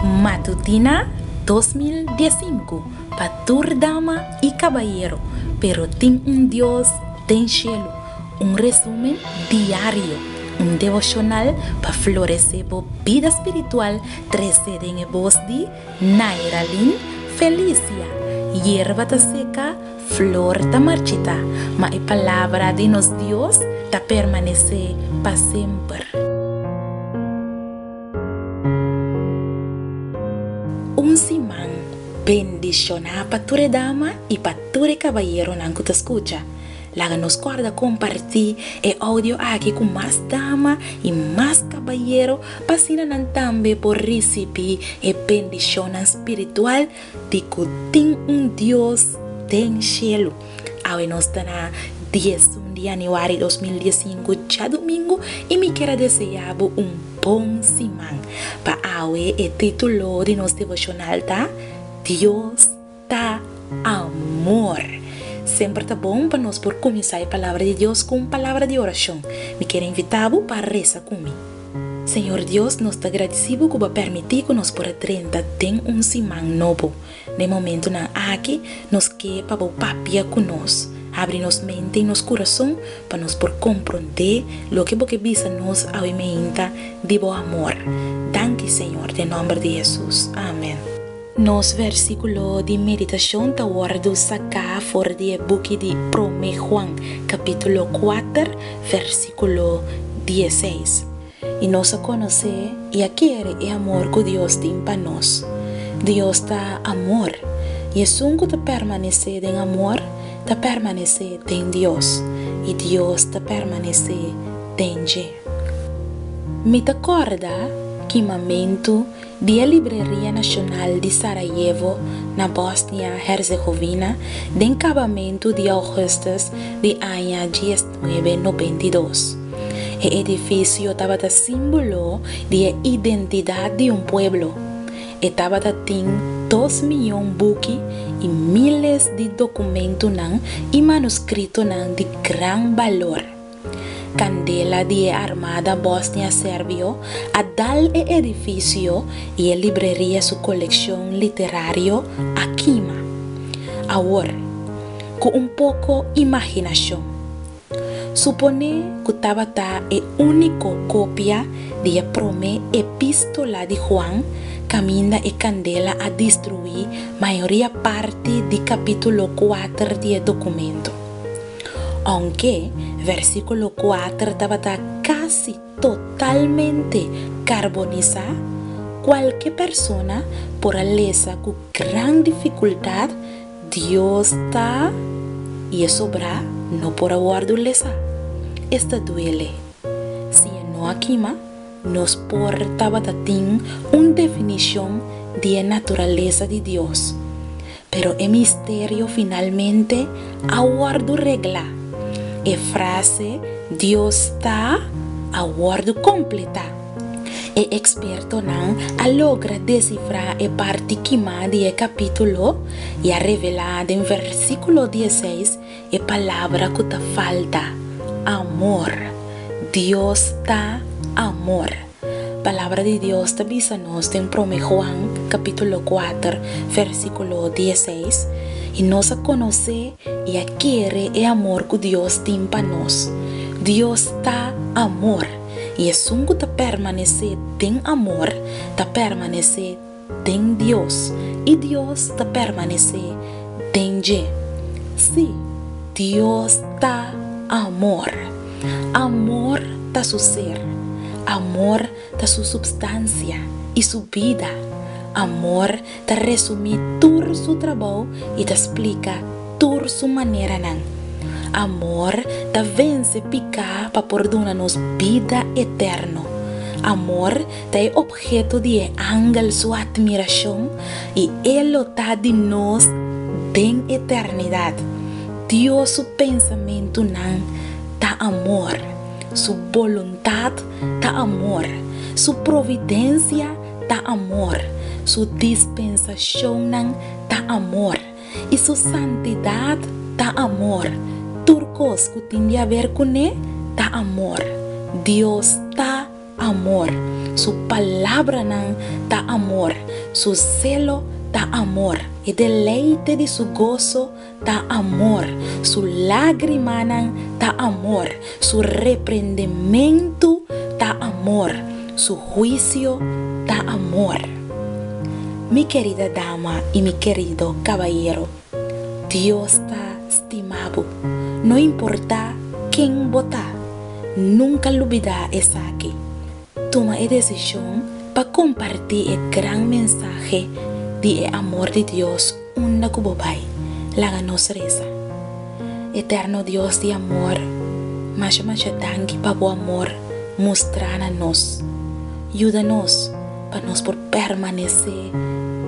Matutina 2015 pa tur dama i kabayero, pero tin un Dios den shelu. Un resumen diario, un devoshonal pa floresé bo bida spiritual trese den e bos di Nairalyn Felicia. Yerba ta seka, flor ta marchitá, ma e palabra di nos Dios ta permanesé pa semper. Un siman bendishoná pa tur e dama i pa tur e kabayeronan ku ta skucha. Laga nos kòrda kompartí e oudio aki ku mas dama i mas kabayero pa asina nan tambe por risibí e bendishonnan spiritual di ku tin un Dios den shelu. Awe nos ta na 11 di yanüari 2015 djadumingu i mi kier a deseá bo un bon siman. Pa awe e título di nos devoshonal ta Dios ta amor. Semper ta bon pa nos por kuminsá e Palabra di Dios ku un palabra di orashon. Mi kier invitá bo pa resa ku mi. Señor Dios, nos ta gradisí bo ku bo a permití ku nos por a drenta den un siman nobo. Na e momentunan aki, nos ke pa bo papia ku nos. Habri nos mente i nos kurason pa nos por komprondé loke bo ke bisa nos awe meinta di bo amor. Danki, Señor, den nòmber di Hesus. Amen. Nos versíkulo di meditashon ta wòrdu saká for di e buki di Promé Juan, kapítulo kuater, versíkulo dieseis. I nos a konosé i a kere e amor ku Dios tin pa nos. Dios ta amor, i esun ku ta permanesé den amor ta permanesé den Dios, i Dios ta permanesé den dje. Mi ta kòrda kimamentu di e Libreria Nashonal di Sarajevo na Bosnia-Herzegovina den kabamentu di ougùstùs di aña 1992. E edifisio tabata símbolo di e identidat di un pueblo. E tabata tin dos miyon buki i míles di dokumentunan i manuskritonan di gran balor. Kandela di e armada bosnia-serbio a dal e edifisio i e libreria su kolekshon literario a kima. Awor, ku un poko imaginashon, suponé ku tabata e úniko kopia di e promé epístola di Juan kaminda e kandela a destruí mayoria parti di kapítulo kuater di e dokumento. Ounke versíkulo kuater tabata kasi totalmente karbonisá, kualke persona por a lesa ku gran difikultat Dios ta i e sobrá no por a wòrdu lesá. Esta duele. Si e no a kima, nos por tabata tin un definishon di e naturalesa di Dios. Pero e misterio finalmente a wòrdu reglá. E frase Dios ta a wòrdu kompletá. E ekspertonan a logra desifrá e parti kimá di e kapítulo i a revelá den versíkulo dieseis e palabra ku ta falta, amor. Dios ta amor. Palabra di Dios ta bisa nos den Prome Juan capítulo kuater versículo dieseis, I nos a konosé i a kere e amor ku Dios tin pa nos. Dios ta amor, i esun ku ta permanesé den amor ta permanesé den Dios, i Dios ta permanesé den dje. Sí, Dios ta amor. Amor ta su ser. Amor ta su supstansia i su bida. Amor ta resumí tur su trabou i ta splika tur su maneranan. Amor ta vense piká pa por duna nos bida eterno. Amor ta e opheto di e angel su atmirashon i e lo ta di nos den eternidat. Dios su pensamentunan ta amor, su boluntat ta amor, su providensia ta amor, su dispensashonnan ta amor i su santidat ta amor. Tur kos ku tin di haber kuné ta amor. Dios ta amor. Su palabranan ta amor. Su zelo ta amor. E deleite di su goso ta amor. Su lágrimanan ta amor. Su reprendementu ta amor. Su huisio ta amor. Mi kerida dama i mi kerido kabayero, Dios ta stima bo. No importá ken bo ta, nunka lubidá esaki. Tuma e desishon pa kompartí e gran mensahe di e amor di Dios unda ku bo bai. Laga nos resa. Eterno Dios di amor, masha masha danki pa bo amor mustrá na nos. Yuda nos pa nos por permanesé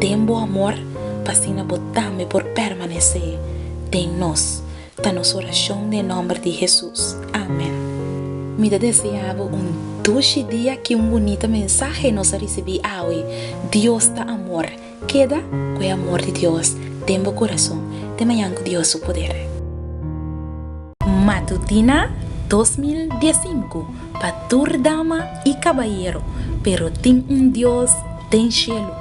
den bo amor pa asina bo tambe por permanesé den nos. Ta nos orashon den nòmber di Hesus. Amen. Mi ta desea bo un dushi dia ki un bunita mensahe nos a risibí awe. Dios ta amor. Keda ku e amor di Dios den bo kurason. Te mañan ku Dios su poder. Matutina 2015 pa tur dama i kabayero, pero tin un Dios den shelu.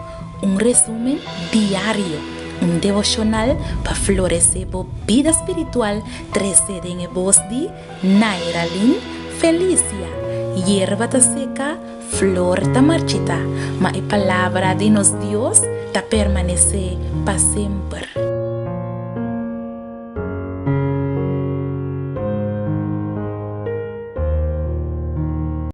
Un resumen diario, un devoshonal pa floresé bo bida spiritual trese den e bos di Nairalyn Felicia. Yerba ta seka, flor ta marchitá, ma e palabra di nos Dios ta permanesé pa semper.